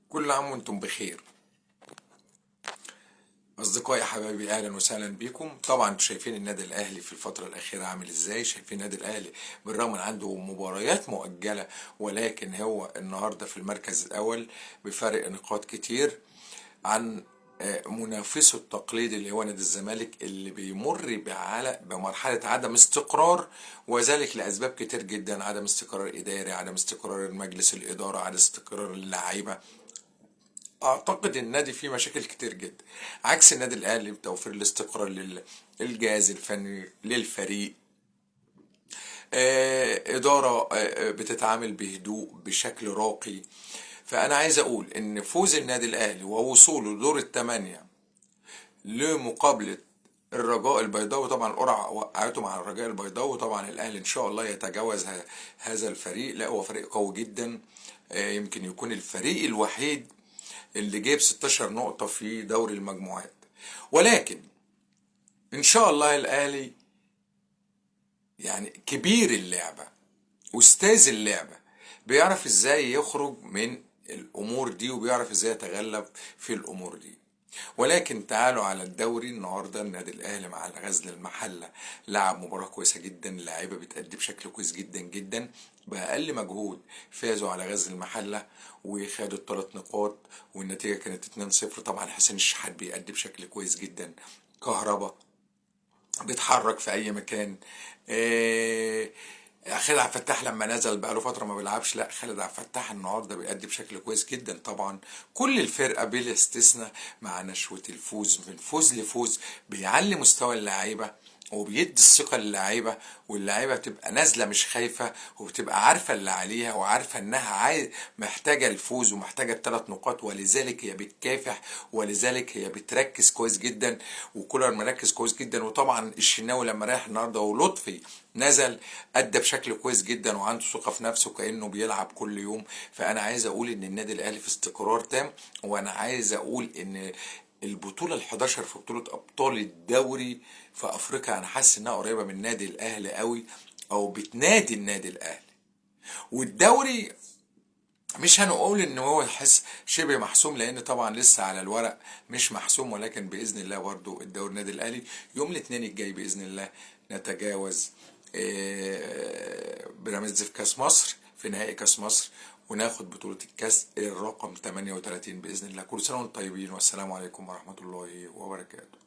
كل عام وانتم بخير. اصدقائي حبايبي، اهلا وسهلا بيكم. طبعا انتم شايفين النادي الاهلي في الفترة الاخيرة عامل ازاي. شايفين النادي الاهلي بالرغم من عنده مباريات مؤجلة، ولكن هو النهارده في المركز الاول بفارق نقاط كتير عن منافسه التقليدي اللي هو نادي الزمالك، اللي بيمر بمرحلة عدم استقرار، وذلك لأسباب كتير جدا: عدم استقرار إداري، عدم استقرار مجلس الإدارة، عدم استقرار اللعيبة. أعتقد النادي فيه مشاكل كتير جدا، عكس النادي الأهلي بتوفير الاستقرار للجهاز الفني للفريق، إدارة بتتعامل بهدوء بشكل راقي. فأنا عايز أقول إن فوز النادي الأهلي ووصوله لدور الثمانية لمقابلة الرجاء البيضاوي، طبعا القرعة وقعته مع الرجاء البيضاوي، طبعا الأهلي إن شاء الله يتجاوز هذا الفريق. لا، هو فريق قوي جدا، يمكن يكون الفريق الوحيد اللي جايب 16 نقطة في دوري المجموعات. ولكن إن شاء الله الأهلي يعني كبير اللعبة، أستاذ اللعبة، بيعرف إزاي يخرج من الأمور دي وبيعرف إزاي يتغلب في الأمور دي. ولكن تعالوا على الدوري النهارده، النادي الاهلي مع غزل المحلة لعب مباراة كويسة جدا، اللعيبة بتأدي بشكل كويس جدا جدا، باقل مجهود فازوا على غزل المحلة وخدوا الثلاث نقاط، والنتيجة كانت 2-0. طبعا حسين الشحات بيأدي بشكل كويس جدا، كهربا بيتحرك في اي مكان، خالد عبد الفتاح لما نزل بقاله فترة ما بيلعبش، لا خالد عبد الفتاح النهارده بيأدي بشكل كويس جدا. طبعا كل الفرقة بلا استثناء مع نشوه الفوز، من فوز لفوز بيعلي مستوى اللعيبة وبيدي الثقة للعيبة، واللعيبة بتبقى نازله مش خايفة، وبتبقى عارفه اللي عليها وعارفه انها محتاجه الفوز ومحتاجة الثلاث نقاط، ولذلك هي بتكافح ولذلك هي بتركز كويس جدا، وكولر مركز كويس جدا. وطبعا الشناوي لما رايح النهارده ولطفي نزل ادى بشكل كويس جدا وعنده ثقة في نفسه كانه بيلعب كل يوم. فانا عايز اقول ان النادي الاهلي في استقرار تام، وانا عايز اقول ان البطولة ال11 في بطوله ابطال الدوري في افريقيا انا حاسس انها قريبه من النادي الاهلي قوي، او بتنادي النادي الاهلي. والدوري مش هنقول ان هو يحس شبه محسوم، لان طبعا لسه على الورق مش محسوم، ولكن باذن الله برضو الدوري النادي الاهلي يوم الاثنين الجاي باذن الله نتجاوز بيراميدز في كاس مصر، في نهائي كاس مصر، وناخد بطولة الكاس الرقم 38 بإذن الله. كل سنة وانتم طيبين، والسلام عليكم ورحمة الله وبركاته.